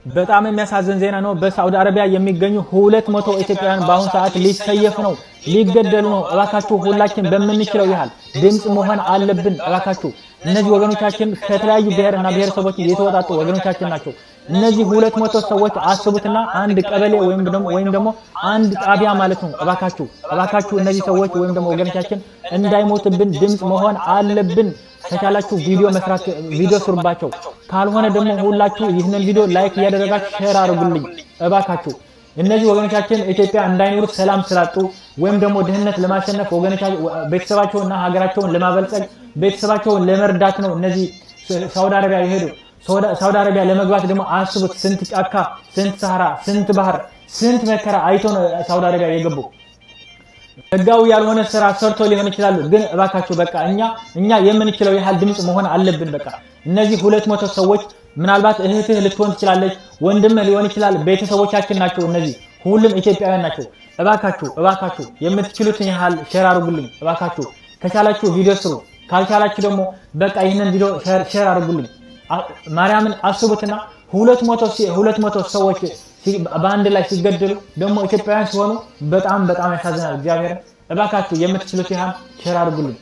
በጣም የሚያሳዝን ዜና ነው። በሳዑዲ አረቢያ የሚገኙ 200 ኢትዮጵያውያን በአሁኑ ሰዓት ሊሰየፉ ነው፣ ሊገደሉ ነው። እባካችሁ ሁላችን በምንችለው ያህል ድምፅ መሆን አለብን። እባካችሁ እነዚህ ወገኖቻችን ከተለያዩ ብሔርና ብሔረሰቦች የተወጣጡ ወገኖቻችን ናቸው። እነዚህ 200 ሰዎች አስቡትና አንድ ቀበሌ ወይም ደግሞ አንድ ጣቢያ ማለት ነው። እባካችሁ እባካችሁ እነዚህ ሰዎች ወይም ደግሞ ወገኖቻችን እንዳይሞትብን ድምፅ መሆን አለብን። ከቻላችሁ ቪዲዮ መስራት ቪዲዮ ስሩባቸው። ካልሆነ ደግሞ ሁላችሁ ይህንን ቪዲዮ like እያደረጋችሁ share አድርጉልኝ እባካችሁ። እነዚህ ወገኖቻችን ኢትዮጵያ እንዳይኖሩ ሰላም ስላጡ ወይም ደግሞ ድህነት ለማሸነፍ ወገኖቻቸው ቤተሰባቸውንና ሀገራቸውን ለማበልጸግ ቤተሰባቸውን ለመርዳት ነው እነዚህ ሳውዲ አረቢያ የሄዱ። ሳውዲ አረቢያ ለመግባት ደግሞ አስቡት፣ ስንት ጫካ፣ ስንት ሰሃራ፣ ስንት ባህር፣ ስንት መከራ አይቶ ነው ሳውዲ አረቢያ የገቡ። ህጋዊ ያልሆነ ስራ ሰርቶ ሊሆን ይችላሉ። ግን እባካችሁ በቃ እኛ የምንችለው ያህል ድምፅ መሆን አለብን። በቃ እነዚህ 200 ሰዎች ምናልባት እህትህ ልትሆን ትችላለች፣ ወንድምህ ሊሆን ይችላል፣ ቤተሰቦቻችን ናቸው። እነዚህ ሁሉም ኢትዮጵያውያን ናቸው። እባካችሁ እባካችሁ የምትችሉትን ያህል share አድርጉልኝ። እባካችሁ ከቻላችሁ ቪዲዮ ስሩ፣ ካልቻላችሁ ደግሞ በቃ ይህንን ቪዲዮ share አድርጉልኝ። ማርያምን አስቡትና 200 ሰዎች በአንድ ላይ ሲገደሉ ደግሞ ኢትዮጵያውያን ሲሆኑ በጣም በጣም ያሳዝናል። እግዚአብሔር እባካችሁ የምትችሉት ያህል share አድርጉልኝ።